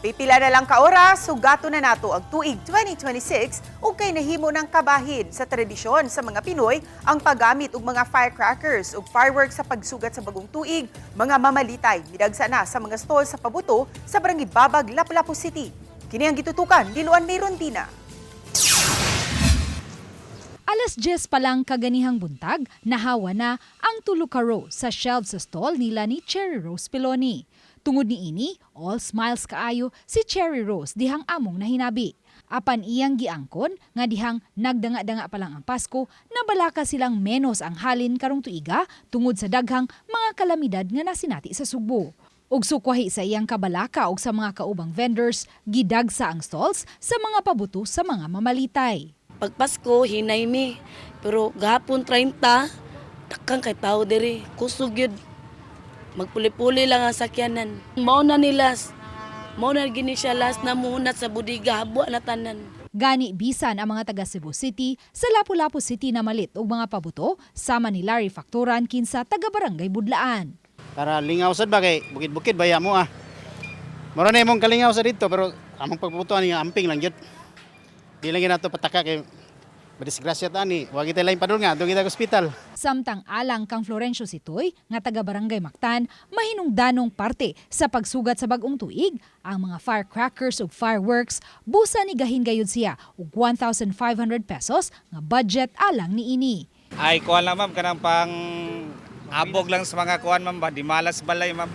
Pipila na lang ka oras, sugato na nato ang tuig 2026 ug kay nahimo ng kabahin sa tradisyon sa mga Pinoy ang paggamit og mga firecrackers ug fireworks sa pagsugat sa bagong tuig. Mga mamalitay midagsa na sa mga stall sa pabuto sa Barangay Babag, Lapu-Lapu City. Kini ang gitutukan ni Luan Mirondina. Alas 10 pa lang kaganihang buntag, nahawa na ang tulo ka row sa shelves sa stall nila ni Cherry Rose Piloni. Tungod ni ini, all smiles kaayo si Cherry Rose dihang among nahinabi. Apan iyang giangkon nga dihang nagdanga-danga pa lang ang Pasko, nabalaka silang menos ang halin karong tuiga tungod sa daghang mga kalamidad nga nasinati sa Sugbo. Ug sukwahi sa iyang kabalaka og sa mga kaubang vendors, gidagsa ang stalls sa mga pabuto sa mga mamalitay. Pag Pasko, hinay mi. Pero gahapon 30, dakang kay tao diri. Kusog yun. Magpuli-puli lang ang sakyanan. Mao na nila. Mao na gini siya last na muhunat sa budiga. Habwa na tanan. Gani bisan ang mga taga Cebu City sa Lapu-Lapu City na malit og mga pabuto sama ni Larry Factoran, kinsa taga Barangay Budlaan. Para lingaw sad ba kay bukid-bukid baya mo ah. Mura na imong kalingaw sa dito, pero among pagputo ani nga amping lang gyud. Di lang gyud nato pataka kay madisgrasya ta ani. Wa kita lain padul nga adto kita ospital. Samtang alang kang Florencio Sitoy nga taga Barangay Mactan, mahinungdanong parte sa pagsugat sa bagong tuig ang mga firecrackers ug fireworks, busa ni gahin gayud siya og 1,500 pesos nga budget alang niini. Ay, kuan lang, ma'am, kanang pang abog lang sa mga kuan, ma'am ba, di malas balay, ma'am.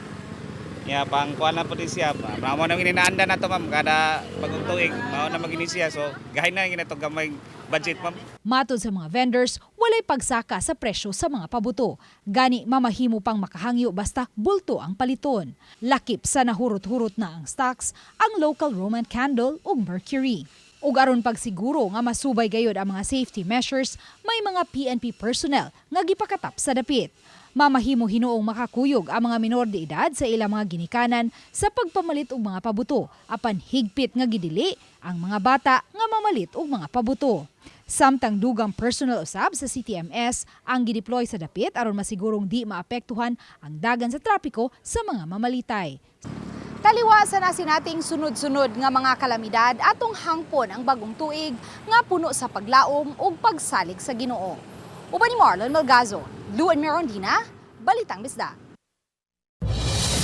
Ya, pang kuan lang po din siya. Mao nang inaanda na to, ma'am, kada bagong tuig, mao na magini siya. So, gahin na gina to gamay budget, ma'am. Matod sa mga vendors, walay pagsaka sa presyo sa mga pabuto. Gani mamahimo pang makahangyo basta bulto ang paliton. Lakip sa nahurot-hurot na ang stocks, ang local Roman candle ug mercury. Ug aron pagsiguro nga masubay gayod ang mga safety measures, may mga PNP personnel nga gipakatap sa dapit. Mamahimo hinuong makakuyog ang mga minor de edad sa ilang mga ginikanan sa pagpamalit og mga pabuto, apan higpit nga gidili ang mga bata nga mamalit og mga pabuto. Samtang dugang personal usab sa CTMS ang gideploy sa dapit aron masigurong di maapektuhan ang dagan sa trapiko sa mga mamalitay. Taliwa sa nasinating sunod-sunod nga mga kalamidad, atong hangpon ang bagong tuig nga puno sa paglaom ug pagsalig sa Ginoo. Uban ni Marlon Malgazo, Luan Mirondina, Balitang Bisdak.